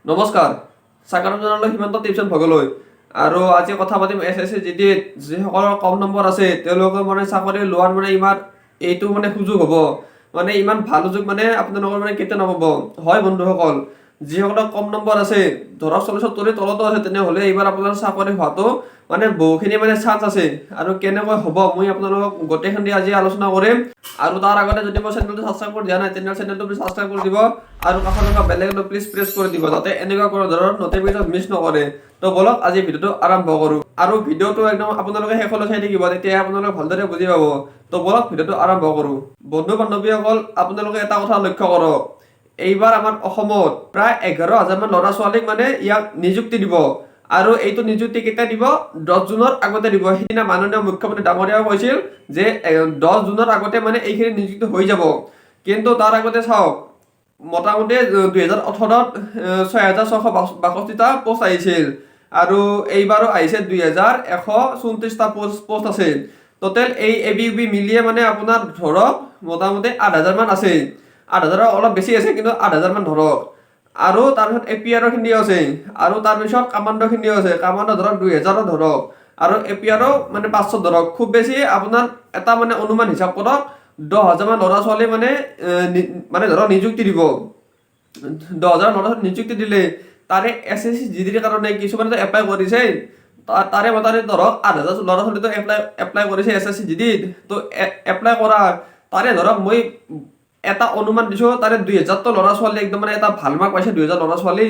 নমস্কাৰ, স্বাগতম জনালোঁ সীমান্ত টিউচন ভগলৈ। আৰু আজি কথা পাতিম এছএছচি জিডিত যিসকলৰ কম নম্বৰ আছে, তেওঁলোকৰ মানে চাকৰি লোৱাৰ মানে ইমান এইটো মানে সুযোগ হ'ব, মানে ইমান ভাল সুযোগ মানে আপোনালোকৰ মানে কেতিয়া নাপাব। হয় বন্ধুসকল, যিসকলৰ কম নম্বৰ আছে, ধৰক 40ত তলতো আছে, তেনেহ'লে এইবাৰ আপোনাৰ চাকৰি হোৱাটো মানে বহুখিনি মানে চান্স আছে। আৰু কেনেকৈ হ'ব, মই আপোনালোকক গোটেইখিনি আজি আলোচনা কৰিম। আৰু তাৰ আগতে যদি মই চেনেলটো ছাবস্ক্ৰাইব কৰি দিয়া নাই, তেনেহ'লে চেনেলটো প্লিজ ছাবস্ক্ৰাইব কৰি দিব আৰু কাষত থকা বেল আইকনটো প্লিজ প্ৰেছ কৰি দিব, যাতে এনেকুৱা কোনো ধৰণৰ নটিফিকেশ্যন মিছ নকৰে। তো ব'লক, আজি ভিডিঅ'টো আৰম্ভ কৰোঁ। আৰু ভিডিঅ'টো একদম আপোনালোকে শেষলৈ চাই থাকিব, তেতিয়া আপোনালোকে ভালদৰে বুজি পাব। তো ব'লক, ভিডিঅ'টো আৰম্ভ কৰোঁ। বন্ধু বান্ধৱীসকল, আপোনালোকে এটা কথা লক্ষ্য কৰক, এইবাৰ আমাৰ অসমত প্ৰায় 11 হাজাৰমান ল'ৰা ছোৱালীক মানে ইয়াক নিযুক্তি দিব। আৰু এইটো নিযুক্তি কেতিয়া দিব? 10 জুনৰ আগতে দিব। সেইদিনা মাননীয় মুখ্যমন্ত্ৰী ডাঙৰীয়াও কৈছিল যে 10 জুনৰ আগতে মানে এইখিনি নিযুক্তি হৈ যাব। কিন্তু তাৰ আগতে চাওক, মোটামুটি 2018ত 6662টা পোষ্ট আহিছিল আৰু এইবাৰো আহিছে 2134টা পোষ্ট আছে। টোটেল এই এ বি বি মিলিয়ে মানে আপোনাৰ ধৰক মোটামুটি 8000মান আছে। 8000ৰ অলপ বেছি আছে, কিন্তু 8000মান ধৰক। আৰু তাৰপিছত এ পি আৰৰ খিনিও আছে আৰু তাৰপিছত কামাণ্ডোখিনিও আছে। কামাণ্ডো ধৰক 2000ৰো ধৰক আৰু এ পি আৰো মানে 500 ধৰক। খুব বেছি আপোনাৰ এটা মানে অনুমান হিচাপ কৰক, 10 হাজাৰমান ল'ৰা ছোৱালী মানে মানে ধৰক নিযুক্তি দিব। 10 হাজাৰ ল'ৰা ছোৱালী নিযুক্তি দিলে তাৰে এছএছচি জিডিৰ কাৰণে কিছুমানেতো এপ্লাই কৰিছে। তাৰে মোটামুটি ধৰক 8000 ল'ৰা ছোৱালীতো এপ্লাই এপ্লাই কৰিছে এছএছচি জিডিত। তো এপ্লাই কৰা তাৰে ধৰক মই এটা অনুমান দিছোঁ, তাৰে 2000টো ল'ৰা ছোৱালী একদম মানে এটা ভাল মাৰ্ক পাইছে 2000 ল'ৰা ছোৱালী।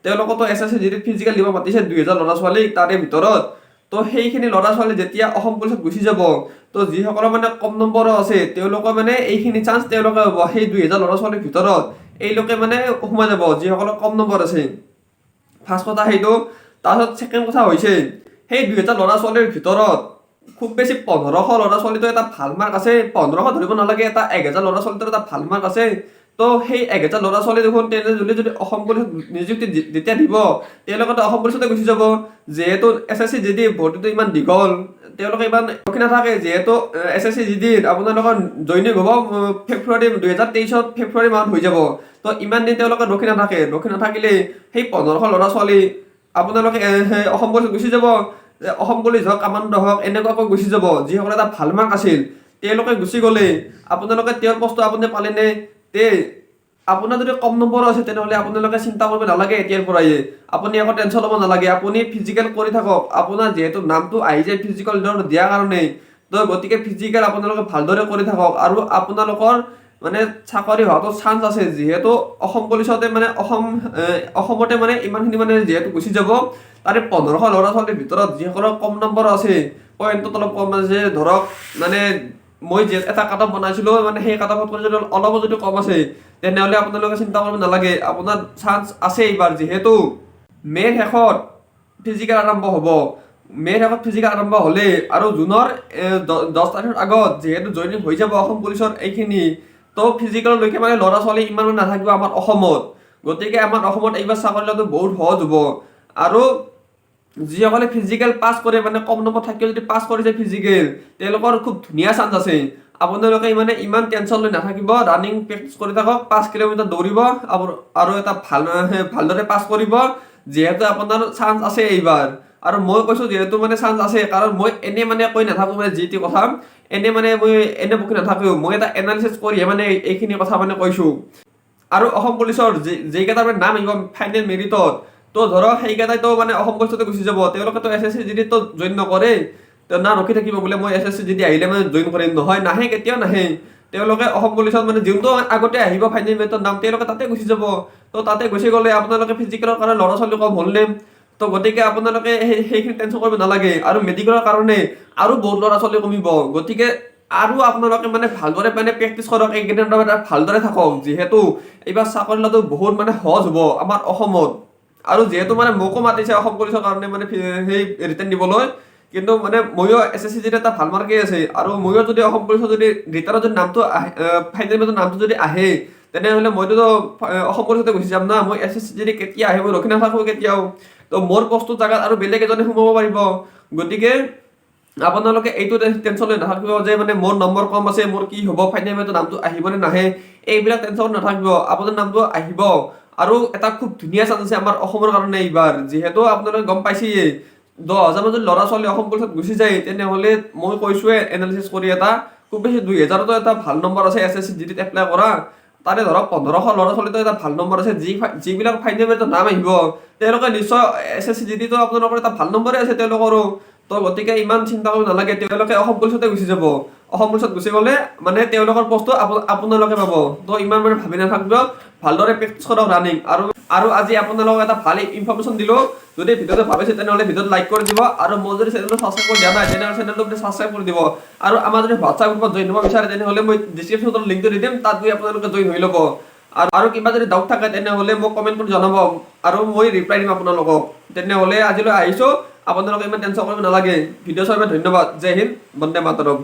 তেওঁলোকতো এছএছচি জিডিত ফিজিকেল দিব মাতিছে 2000 ল'ৰা ছোৱালীক তাৰে ভিতৰত। তো সেইখিনি ল'ৰা ছোৱালী যেতিয়া অসম পুলিচত গুচি যাব, তো যিসকলৰ মানে কম নম্বৰৰ আছে, তেওঁলোকৰ মানে এইখিনি চান্স তেওঁলোকে পাব। সেই 2000 ল'ৰা ছোৱালীৰ ভিতৰত এইলোকে মানে সোমাই যাব, যিসকলৰ কম নম্বৰ আছে। ফাৰ্ষ্ট কথা সেইটো। তাৰপিছত ছেকেণ্ড কথা হৈছে, সেই 2000 ল'ৰা ছোৱালীৰ ভিতৰত খুব বেছি 1500 ল'ৰা ছোৱালীটো এটা ভাল মাৰ্ক আছে। 1500 ধৰিব নালাগে, এটা 1000 ল'ৰা ছোৱালীটোৰ এটা ভাল মাৰ্ক আছে। তো সেই 1000 ল'ৰা ছোৱালী দেখোন তেনে যদি যদি অসম পুলিচত নিযুক্তি যেতিয়া দিব, তেওঁলোকেতো অসম পুলিচতে গুচি যাব। যিহেতু এছএছচি জিডি ভৰ্তিটো ইমান দীঘল, তেওঁলোকে ইমান ৰখি নাথাকে। যিহেতু এছএছচি জিডিত আপোনালোকৰ জইনিং হ'ব ফেব্ৰুৱাৰী, 2023ত ফেব্ৰুৱাৰী মাহত হৈ যাব। তো ইমান দিন তেওঁলোকে ৰখি নাথাকে। ৰখি নাথাকিলে সেই 1500 ল'ৰা ছোৱালী আপোনালোকে সেই অসম পুলিচত গুচি যাব। যে অসম পুলিচ হওক, কামাণ্ড হওক, এনেকুৱাকৈ গুচি যাব। যিসকলে এটা ভাল মাৰ্ক আছিল, তেওঁলোকে গুচি গ'লে আপোনালোকে তেওঁৰ পষ্টটো আপুনি পালেনে? তে আপোনাৰ যদি কম নম্বৰো আছে, তেনেহ'লে আপোনালোকে চিন্তা কৰিব নালাগে। এতিয়াৰ পৰাই আপুনি একো টেনশ্যন ল'ব নালাগে। আপুনি ফিজিকেল কৰি থাকক। আপোনাৰ যিহেতু নামটো আহি যায় ফিজিকেল দিয়াৰ কাৰণেই, তো গতিকে ফিজিকেল আপোনালোকে ভালদৰে কৰি থাকক আৰু আপোনালোকৰ মানে চাকৰি হোৱাটো চান্স আছে। যিহেতু অসম পুলিচতে মানে অসমতে মানে ইমানখিনি মানে যিহেতু গুচি যাব, তাৰে 1500 ল'ৰা ছোৱালীৰ ভিতৰত যিসকলৰ কম নম্বৰ আছে, পইণ্টত অলপ কম আছে, ধৰক মানে মই যে এটা কাট অফ বনাইছিলোঁ, মানে সেই কাট অফত যদি অলপো যদি কম আছে, তেনেহ'লে আপোনালোকে চিন্তা কৰিব নালাগে। আপোনাৰ চান্স আছে এইবাৰ। যিহেতু মে'ৰ শেষত ফিজিকেল আৰম্ভ হ'ব, মে'ৰ শেষত ফিজিকেল আৰম্ভ হ'লে আৰু জুনৰ 10 তাৰিখৰ আগত যিহেতু জইনিং হৈ যাব অসম পুলিচৰ এইখিনি, তো ফিজিকেললৈকে মানে ল'ৰা ছোৱালী ইমানো নাথাকিব আমাৰ অসমত। গতিকে আমাৰ অসমত এইবাৰ চাকৰি লোৱাটো বহুত সহজ হ'ব। আৰু যিসকলে ফিজিকেল পাছ কৰে, মানে কম নম্বৰ থাকিও যদি পাছ কৰিছে ফিজিকেল, তেওঁলোকৰ খুব ধুনীয়া চান্স আছে। আপোনালোকে মানে ইমান টেনশ্যন লৈ নাথাকিব। ৰানিং প্ৰেক্টিচ কৰি থাকক, 5 কিলোমিটাৰ দৌৰিব আৰু আৰু এটা ভালদৰে পাছ কৰিব, যিহেতু আপোনাৰ চান্স আছে এইবাৰ। আৰু মই কৈছোঁ যিহেতু মানে চান্স আছে, কাৰণ মই এনেই মানে কৈ নাথাকোঁ, মানে যি টি কথা এনেই মানে মই এনে বকি নাথাকোঁ। মই এটা এনালিচিছ কৰিহে মানে এইখিনি কথা মানে কৈছোঁ। আৰু অসম পুলিচৰ যিকেইটা মানে নাম আহিব ফাইনেল মেৰিটত, তো ধৰক সেইকেইটাইতো মানে অসম পুলিচতে গুচি যাব। তেওঁলোকেতো এছএছচি জিডিতো জইন নকৰে। তো না ৰখি থাকিব বোলে মই এছএছচি জিডি আহিলে মানে জইন কৰিম, নহয়, নাহে, কেতিয়াও নাহে। তেওঁলোকে অসম পুলিচত মানে যোনটো আগতে আহিব ফাইনেল মেৰিটত নাম, তেওঁলোকে তাতে গুচি যাব। তো তাতে গুচি গ'লে আপোনালোকে ফিজিকেলৰ কাৰণে ল'ৰা ছোৱালী কম হ'লনে? তো গতিকে আপোনালোকে সেইখিনি টেনশ্যন কৰিব নালাগে। আৰু মেডিকেলৰ কাৰণে আৰু বহুত ল'ৰা ছোৱালী কমিব। গতিকে আৰু আপোনালোকে মানে ভালদৰে মানে প্ৰেক্টিচ কৰক, এইকেইদিন ভালদৰে থাকক, যিহেতু এইবাৰ চাকৰি লোৱাটো বহুত মানে সহজ হ'ব আমাৰ অসমত। আৰু যিহেতু মানে মোকো মাতিছে অসম পুলিচৰ কাৰণে মানে সেই ৰিটেন দিবলৈ, কিন্তু মানে ময়ো এছএছচি যদি এটা ভাল মাৰ্কেই আছে আৰু ময়ো যদি অসম পুলিচৰ যদি ৰিটাৰ্ণত যদি নামটো আহে, ফাইনেল মেৰিটত নামটো যদি আহে, তেনেহ'লে মইতো অসম পুলিচতে গুচি যাম না। মই এছএছচি যদি কেতিয়া আহে মই ৰখি নাথাকোঁ কেতিয়াও। তো মোৰ পষ্টটোৰ জেগাত আৰু বেলেগ এজনে সোমাব পাৰিব। গতিকে আপোনালোকে এইটো টেনশ্যন লৈ নাথাকিব যে মানে মোৰ নম্বৰ কম আছে, মোৰ কি হ'ব, ফাইনেল মেৰিটত নামটো আহিবনে নাহে। এইবিলাক টেনশ্যন নাথাকিব, আপোনাৰ নামটো আহিব। আৰু এটা খুব ধুনীয়া চান্স আছে আমাৰ অসমৰ কাৰণে এইবাৰ। যিহেতু আপোনালোকে গম পাইছেই, 10,000মান যদি ল'ৰা ছোৱালী অসম পুলিচত গুচি যায়, তেনেহ'লে মই কৈছোৱে এনালিচিছ কৰি এটা খুব বেছি 2000তো এটা ভাল নম্বৰ আছে এছ এছ চি জি ডিত এপ্লাই কৰা। তাৰে ধৰক 1500 ল'ৰা ছোৱালীতো এটা ভাল নম্বৰ আছে। যিবিলাক ফাইনেল মেৰিটত নাম আহিব, তেওঁলোকে নিশ্চয় এছ এছ চি জি ডিটো আপোনালোকৰ এটা ভাল নম্বৰে আছে তেওঁলোকৰো। তো গতিকে ইমান চিন্তা কৰিব নালাগে, তেওঁলোকে অসম পুলিচতে গুচি যাব। অসম পুলিচত গুচি গ'লে মানে তেওঁলোকৰ পষ্টটো আপোনালোকে পাব। তো ইমান মানে ভাবি নাথাকিব, ভালদৰে প্ৰেক্টিছ কৰক ৰানিং। আৰু আজি আপোনালোকক এটা ভাল ইনফৰ্মেশ্যন দিলোঁ। যদি ভিডিঅ'টো ভাবিছে, তেনেহ'লে ভিডিঅ'টো লাইক কৰি দিব। আৰু মই যদি চেনেলটো ছাবস্ক্ৰাইব কৰি দিয়া নাই, তেনেহ'লে চেনেলটো ছাবস্ক্ৰাইব কৰি দিব। আৰু আমাৰ যদি হোৱাটছআপ গ্ৰুপত জইন হ'ব বিচাৰে, তেনেহ'লে মই ডিছক্ৰিপশ্যনত লিংকটো দি দিম, তাত গৈ আপোনালোকে জইন হৈ ল'ব। আৰু কিবা যদি ডাউট থাকে, তেনেহ'লে মোক কমেণ্ট কৰি জনাব আৰু মই ৰিপ্লাই দিম আপোনালোকক। তেনেহ'লে আজিলৈ আহিছোঁ। আপোনালোকে ইমান টেনশ্যন কৰিব নালাগে। ভিডিঅ' চোৱাৰ বাবে ধন্যবাদ। জয় হিন্দ, বন্দে মাতৰম।